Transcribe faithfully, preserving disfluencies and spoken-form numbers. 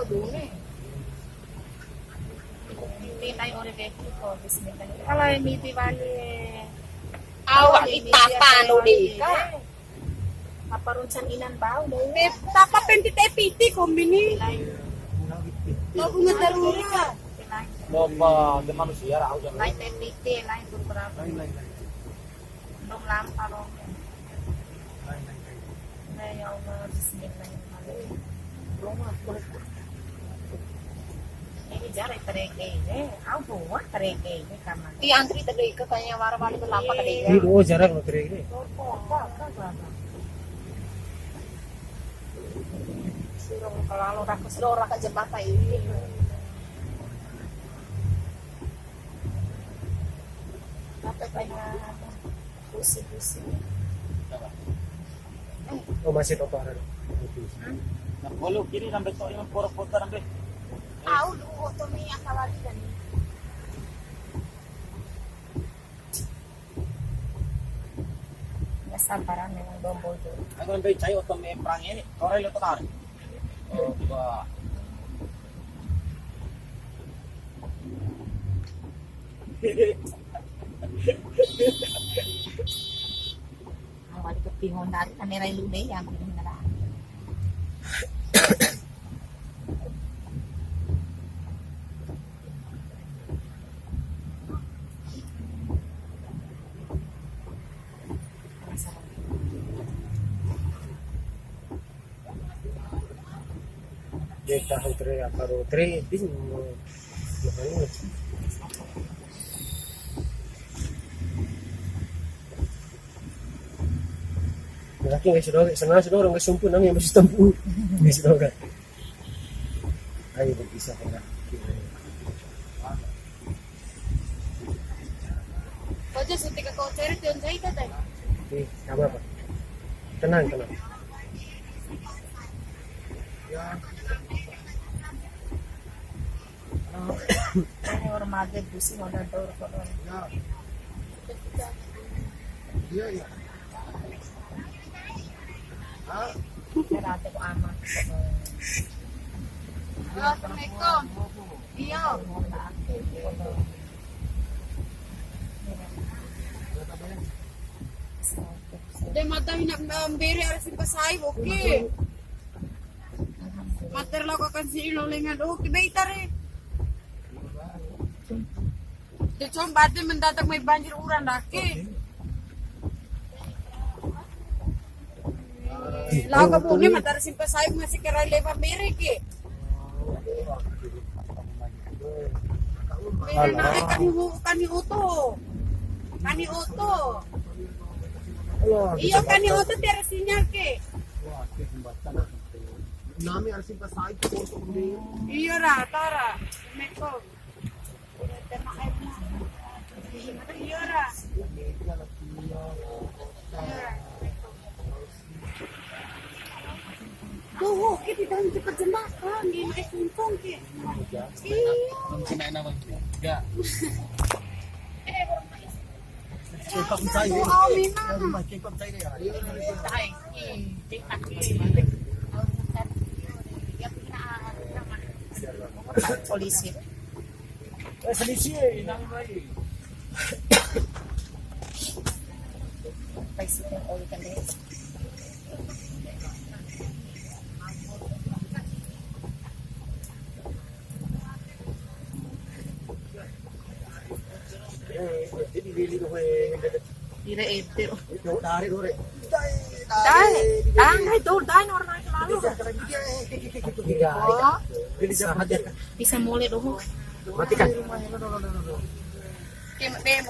Dune. Miti ndai ore wehi ko, bismillah. Kalau miti wali. Awa, miti tata anu deka. Apa runcan inan bau deh. Tapa penti teh piti kombini. Lo bunga darurat. Loba de manusia ra au jan. Lain teh piti, lain beberapa. Lain, lain, lain. Belum lampa lo. Lain, lain, lain. Ya Allah, bismillahirrahmanirrahim. Ini jara terege ini, au buat terege ini kamar. Di antri tadi ke kayaknya wara-wali berlapa tadi ya. Ini, oh, jarang lo terege. Suruh kalau anu rakus lo orang ke jembatan ini. Apa pengen pusi-pusi. Oh, masih apa ada? Nah, kalau kiri sampai tok yang poro-poro sampai. Au lu oto mi akawali dan. Nggak sabaran memang Bombol tuh. Aku sampai cai oto mi perang ini, korel itu tarik. Oh, gua. Wali kepingon dari kamera lu deh yang pingon. Deka hutre apa rotre, bingung. Laki nggak sudah, senang sudah orang nggak sumpun, nami yang masih tempuh. Nggak sudah kan. Ayo, bisa kena. Ojo, suntik ke kau cari, tuan saya kata. Oke, nggak apa-apa. Tenang, tenang. Ini orang mage pusing, orang dor, orang. Iya, iya. Rate ku aman. Halo, assalamualaikum. Iya. De mada hina mbere ara simpa sai, oke. Mater lao kakan si ilo lengan, oke, be ita re. De compa de mendadak mai banjir uran dake. Lao ka bune mater simpa sai masih kerai lewa mbere ke. Mbere na'e kani hu-, kani oto. Kani oto. Iyo, kani oto tiwara sinyal ke. Nami harus simpa sai ke oto. Iyo ra, tara. Assalamualaikum. Tuh, oke, di dalam cepat jembatan, di naik kumpung ke. Iya. Belum kena nama. Enggak. Cekap saya. Tuh, oh, memang. Cekap saya. Polisi. Eh, selisih, eh, nang mai. Pai sih, oh, ikan deh. Eh, jadi beli tuh, eh. Ira ede. Dore, dore. Dai, dai, dai, dor, dai, nor, nai, lalu. Iya. Oh. Bisa, bisa mole doho. Matikan. Ke, be, mau